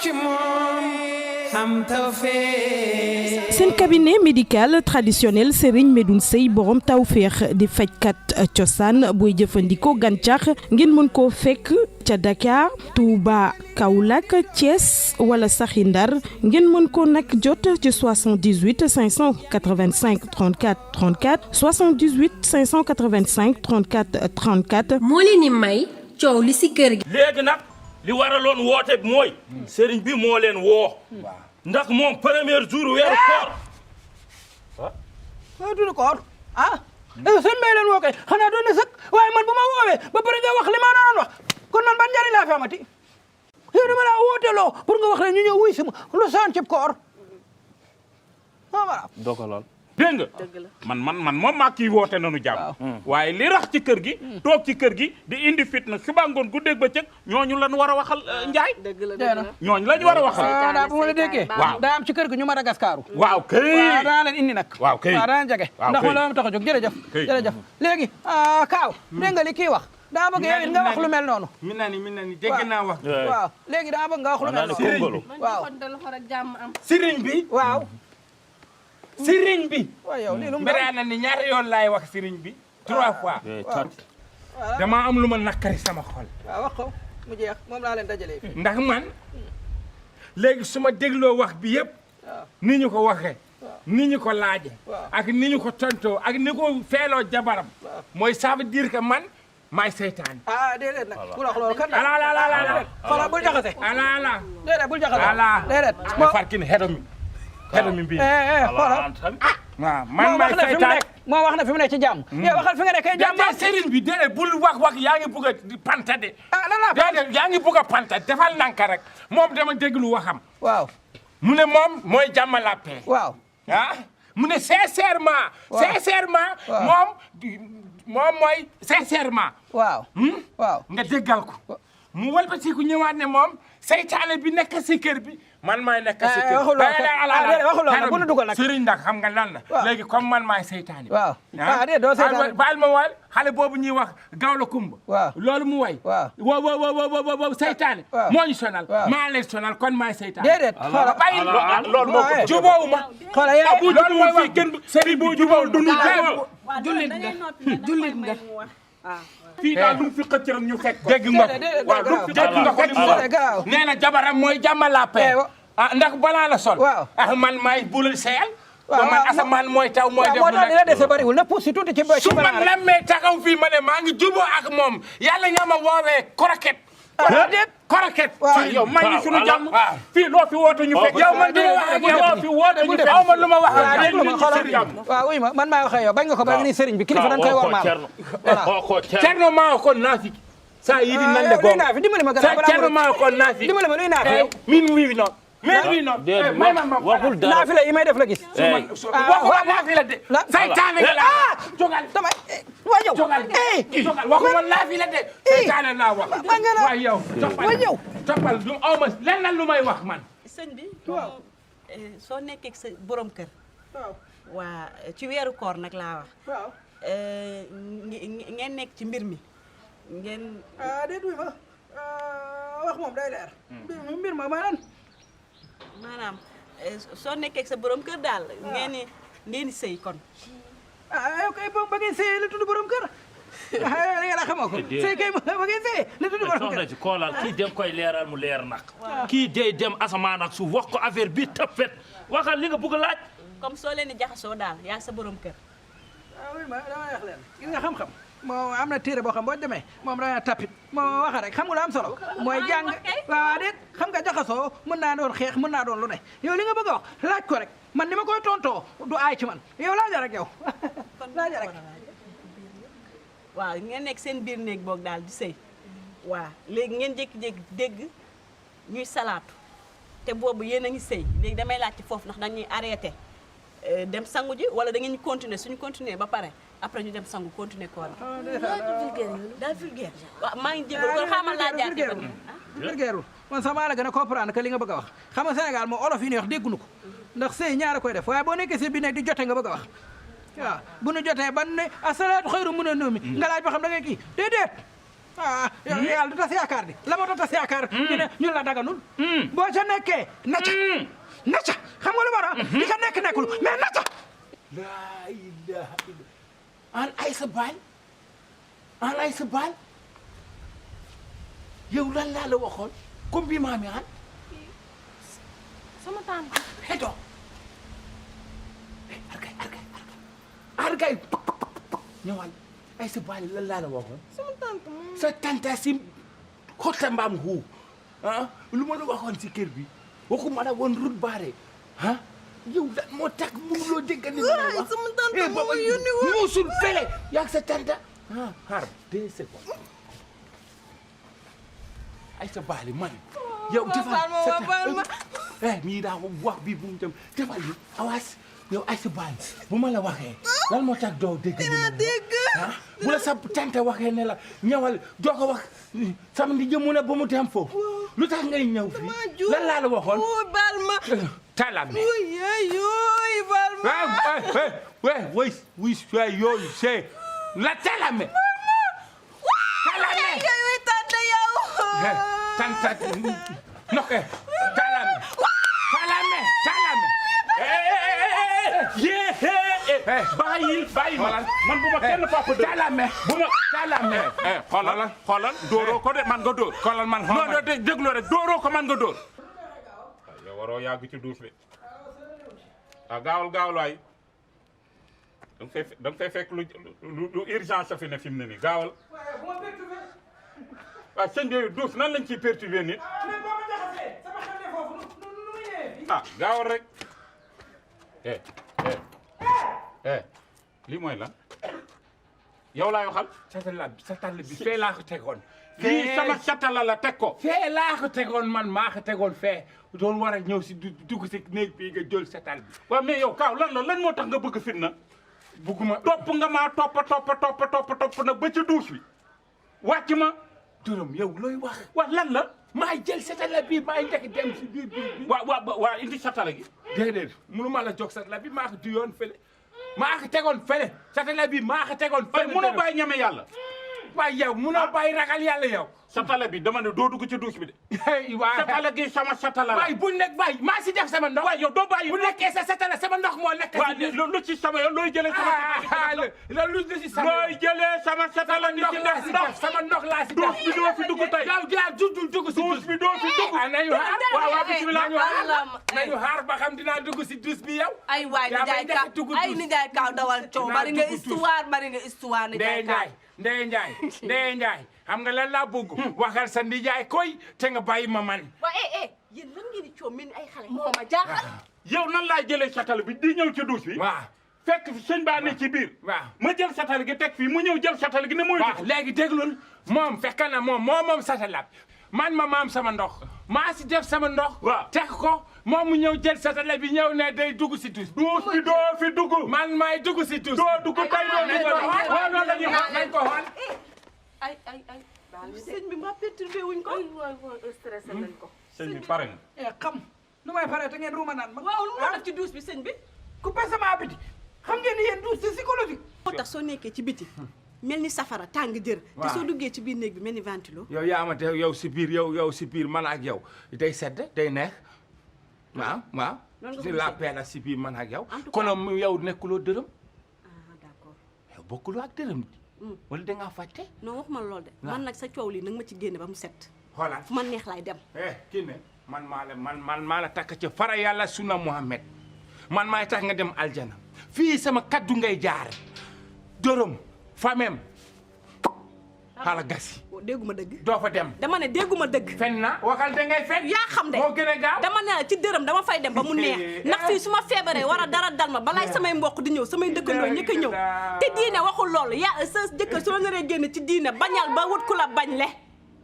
ci moom am tawfeex. seen cabinet médical traditionnel Serigne Medoune Seye borom tawfeex di fajkat cosaan booy jëfandikoo gàncax ngeen mën koo fekk ca Dakar Touba Kaolack Thiès wala saxi Ndar ngeen mën ko nag jot ci 78 585 34 34 78 585 34 34. moo leen di may coow li si kër gi. léegi nag li waraloon woote bi mooy sëriñ bi moo leen woo ndax moom premier jour weeru koor du koor sëñ bay leen woo kay xanaa doon na sëkk waaye man bu ma woowee ba pare nga wax li ma doon wax kon man ban njariñ laa fi amati yow dama laa wooteloo pour nga wax leen ñu ñëw wuy si ma lu saan cib koor voilà dogalool dégg nga man moom maa kii woote nanu jàmm waaye li rax ci kër gi toog ci kër gi di indi fitna suba ngoon guddeeg bëccëg ñooñu lan war a waxal Njaay ñooñu lañu war a waxal daa bu ma la déggee waaw daa am ci kër gi ñu Madagascar waaw kay waaw daa leen indi nag waaw kay waaw daa jege ndax ma la ma tax a jóg jërëjëf léegi Kaaw dégg nga li kii wax daa bëgg yow it nga wax lu mel noonu min na ni dégg naa wax waaw léegi daa bëgg nga wax lu mel noonu waaw sëriñ bi waaw sëriñ bi waaw yow lii lu mu mbere na ni ñaari yoon laay wax sëriñ bi 3 fois dama am lu ma nakkari sama xol waaw wax ko mu jeex moom laa leen dajalee fii ndax man léegi su ma dégloo wax bi yëpp ni ñu ko waxee ni ñu ko laaje ak ni ñu ko tontoo ak ni ko feeloo jabaram mooy ça veut dire que man maay seytaane déedéet nag bul wax loolu kan ala xoolal bul jaxase ala déedéet bul jaxase ala déedéet ma farkini hedo mi mbi xoolal waaw man maay seytaane moo wax na fi mu nekk ci jàmm yow waxal fi nga nekk jàmm sëriñ bi déedéet bul wax yaa ngi bugg a panta de déedéet yaa ngi bugg a panta defal nanka rek moom dama déglu waxam waaw mu ne moom mooy jàmm la paix waaw mu ne sincèrement moom mooy sincèrement waaw nga déggal ko mu walbatiku ñëwaat ne moom seytaane bi nekk si kër bi man maay nekk si kër waxul loolu bu nu dugal nag sëriñ nag xam nga lan la léegi comme man maay seytaane waaw déedéet doo seytaane baal ma wal xale boobu ñuy wax gawla kumba loolu mu way wo seytaane moo ñu sonal maa leen sonal kon maay seytaane déedéet bàyyi loolu moo ko jubóowu ma xoolal yaa bu jubóowu fii kenn sëriñ bu jubóowu du ñu jullit nga fii daal lu mu fi xëcc rek ñu fekk dégg nga ko waaw lu mu fi xëcc nga ko nee na jabaram mooy jàmm la paix ndax balaa la sol man maay bulal seyal ba man asamaan mooy taw mooy def moo tax dina dese bariwul na pousse tuuti ci su ma lemmee taxaw fii ma ne maa ngi juboo ak moom yàlla nga ma woowee koroket koroket yow maa ngi sunu jàmm fii loo fi woote ñu fekk yow man dina wax ak yow loo fi woote ñu fekk aw ma lu ma wax waaw oui man maa waxee yow bañ nga ko ba nga ni sëriñ bi kilifa dañ koy wax maam cerno maa ko naafi saa yi di nande go dimbali ma gën cerno maa ko naafi dimbali ma luy naafi min wi non mais wi non waxul dara naafi la yi may def la gis waxuma naafi la de saytaane la jogal damay waa yow jogal waxuma naafi la de saytaane laa wax waay yow toppal du aw ma lenn lu may wax man sëñ bi soo nekkee sa borom kër waa ci weeru koor nag laa wax ngeen nekk ci mbir mi ngeen déet wi ma wax moom day leer mbir ma maanaam soo nekkee sa borom kër daal ngeen di sëy kon yow kay ba ngeen sëy la tudd borom kër yàlla xamoo ko sëy kay ba ngeen sëy la tudd borom kër soxna si koolal kii dem koy leeral mu leer nag kii day dem asamaan ak suuf wax ko affaire bi tëppet waxal li nga bëgg a laaj comme soo leen di jaxasoo daal yaa sa borom kër oui ma dama wax leen gis nga xam-xam moo am na téere boo xam boo demee moom dana tapit moo waxa rek xam nga lu am solo mooy jàng waaw déet xam nga jaxasoo mën naa doon xeex mën naa doon lu ne yow li nga bëgg a wax laaj ko rek man ni ma koy tontoo du aay ci man yow laaja rek yow laaja rek waaw ngeen nekk seen biir néeg boog daal di sëy waaw léegi ngeen jékki-jékki dégg ñuy salaatu te boobu yéen a ngi sëy léegi damay laaj ci foofu ndax dañuy arrêté dem sangu ji wala da ngeen ñu continuer suñu continuer ba pare après ñu dem sangu continuer koor daal vulgaire waaw maa ngi jégal ko xamal laa jaate ba vulgaire man sax maa la gën a comprendre que li nga bëgg a wax xam nga Sénégal moom olof yi ñuy wax dégguñu ko ndax sëy ñaara koy def waaye boo nekkee si bi nekk di jote nga bëgg a wax waaw bu nu jotee ban ne asalaatu xayru mina nawmi nga laaj ba xam da ngay kii déedéet yow yàlla du tas yaakaar di la moo tax tas yaakaar ñu ne ñu la daganul boo ca nekkee naca xam nga lu war a di ca nekk nekkul mais naca laa ilaha illa an ay sa baal an ay sa baal yow lan laa la waxoon comme bi maami an sama tante hedo argay ñëwal ay sa baal lan laa la waxoon sama tante sa tante si xotta mbaam xuu lu ma la waxoon si kër bi waxuma la woon route barré yow lan moo tax mënuloo dégg ni ma lay wax sama tante moo yónni woon muusul fele yaag sa tante xaar 2 secondes ay sa baali man yow defal mii daa wax bii bu mu dem defal yi awaas yow ay sa baali bu ma la waxee lan moo tax doo dégg ni ma bu la sa tante waxee ne la ñëwal doo ko wax sama ndi jëmu ne ba mu dem foofu lu tax ngay ñëw fii lan laa la waxoon baal ma talame yooyu baal ma oui yooyu c'est la talame yooyu tante yow tante noke talame bàyyi ma man bu ma kenn papa dóor talame bu ma talame xoolal dóoroo ko de man nga dóor xoolal man non déglu rek dóoroo ko man nga dóor yow waroo yàgg ci duus bi gaawal waay da nga fay fekk lu urgence sa fi ne fi mu ne nii gaawal waaw sëñ bi duus nan lañ ciy perturber nit gaawal rek lii mooy lan yow laay waxal satala bi fee laa ko tegoon fii sama satala la teg ko fee laa ko tegoon man maa ko tegoon fee doon war a ñëw si dugg si néeg bii nga jël satal bi waaw mais yow Kaaw lan moo tax nga bëgg fitna bugguma topp nga maa topp nag ba ci douche bi wàcc ma Dërëm yow looy wax wax lan la maay jël satala bi maay njëkk dem si biir bi waa indi satala gi déedéet mënu ma la jox satala bi maa ko duyoon fële maa ko tegoon fële satala bi maa ko tegoon fële mënoo bàyyi ñeme yàlla waaye yow mënoo bàyyi ragal yàlla yow satala bi dama ne doo dugg ci douche bi de waaw satala gi sama satala la waaye bu nekk bàyyi maa si def sama ndox waaye yow doo bàyyi bu nekkee sa satala sama ndox moo nekk waaw lu ci sama yow looy jëlee sama lu ci sama looy jëlee sama satala ni ci def ndox sama ndox laa si douche bi doo fi dugg tey yow yaa dugg si douche bi doo fi dugg nañu xaar waaw bismillah nañu xaar ba xam dinaa dugg si douche bi yow ay waay Nijaay Kaaw dawal coow bari nga histoire Nijaay Kaaw Ndeye Ndiaye xam nga lan laa bëgg waxal sa ndijaay koy te nga bàyyi ma man waaw yéen lan ngeen di coow mel ni ay xale moo ma jaaxal yow nan laay jëlee satala bi di ñëw ci douche bi waaw fekk sëñ baa ne ci biir waaw ma jël satala gi teg fii mu ñëw jël satala gi ne mooy waaw léegi déglul moom fekk na moom satala man ma maam sama ndox maa si def sama ndox waaw teg ko moom mu ñëw jël satala bi ñëw ne day dugg si douche bi doo fi dugg man maay dugg si douche doo dugg tey doo waaw loolu la ñuy wax nañ ko xool ay sëñ bi ma perturbé wuñ ko stressé nañ ko sëñ bi pare nga xam nu may pare te ngeen ruuma naan ma waaw lu ma def ci douche bi sëñ bi coupé sama appétit xam ngeen ni yéen douche c'est psychologique moo tax soo nekkee ci biti mel ni safara tàng jër te soo duggee ci biir néeg bi mel ni ventilo yow yaa ma te yow si biir yow si biir man ak yow day sedd day neex waaw si la peela si biir man ak yow kono yow nekkuloo dërëm d'accord yow bokkuloo ak dërëm wala dangaa fàtte non waxuma lool de man nag sa coow lii nag ma ci génne ba mu set xoolal fu ma neex laay dem kii ne man maa la takk ci fara yàlla sunna Muhammad man maay tax nga dem aljana fii sama kaddu ngay jaar dërëm famem xaala gasi dégguma dëgg doo fa dem dama ne dégguma dëgg fen na waxal da ngay fen yaa xam de moo gën a gaaw dama ne ci dërëm dama fay dem ba mu neex ndax fii su ma feebaree war a dara dal ma balaay samay mbokk di ñëw samay dëkkandoo ñëkk a ñëw te diine waxul loolu yaa sa jëkkër soo naree génn ci diine bañal ba wut ku la bañ le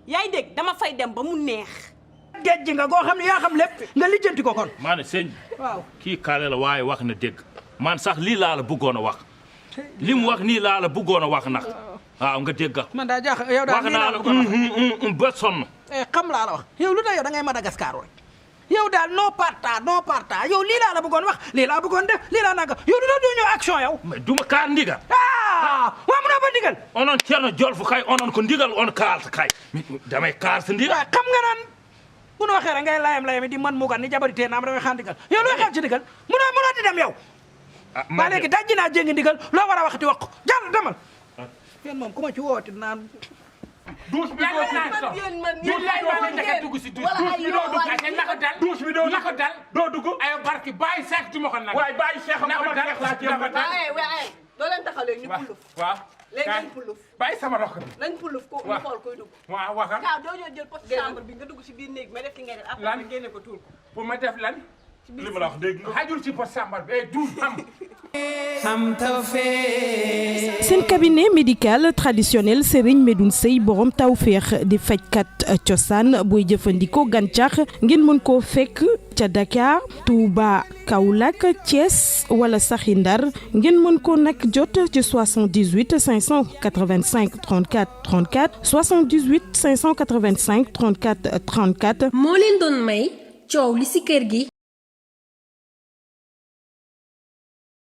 yaay dégg dama fay dem ba mu neex géej gi nga goo xam ne yaa xam lépp nga lijjanti ko kon maa ne sëñ waaw kii kaale la waaye wax na dégg man sax lii laa la bëggoon a wax li mu wax nii laa la bëggoon a wax nag waaw nga dégg man daa jaax yow daal wax naa la ba sonn xam laa la wax yow lu tax yow da ngay Madagascar rek yow daal non parta yow lii laa la bëggoon wax lii laa bëggoon def lii laa nanga yow du doon ñëw action yow mais duma kaar ndiga waa mun a ba ndigal onon ceerno jolfo kay onon ko ndigal on kaalta kay damay kaalta ndigal waaw xam nga naan bu nu waxee rek ngay layam di man mugan ni jabari tee naam damay xaar ndigal yow looy xaar ci ndigal munoo di dem yow ba léegi dajji naa jéngi ndigal loo war a waxati wax ko jàll demal yéen moom ku ma ci wooti naan douche bi doo dugg ay barki bàyyi seex du ma ko nag waaye bàyyi seex am amal seex laa ci rafetal doo leen taxaw léegi ñu pulluf waaw léegi nañ pulluf bàyyi sama loxo bi nañ pulluf ko ñu xool koy dugg waaw waxal waaw doo ñëw jël poste chambre bi nga dugg si biir néeg ma def li ngay def après nga génne ko tuul ko pour ma def lan li ma la wax dégg nga xajul ci poste chambre bi douche am tawfeex seen cabinet médical traditionnel Serigne Medoune Seye borom tawféex di fajkat cosaan booy jëfandikoo gàncax ngeen mën koo fekk ca Dakar Touba Kaolack Thiès wala saxi Ndar ngeen mën ko nag jot ci 78 585 34 34 78 585 34 34. moo leen doon may coow li ci kër gi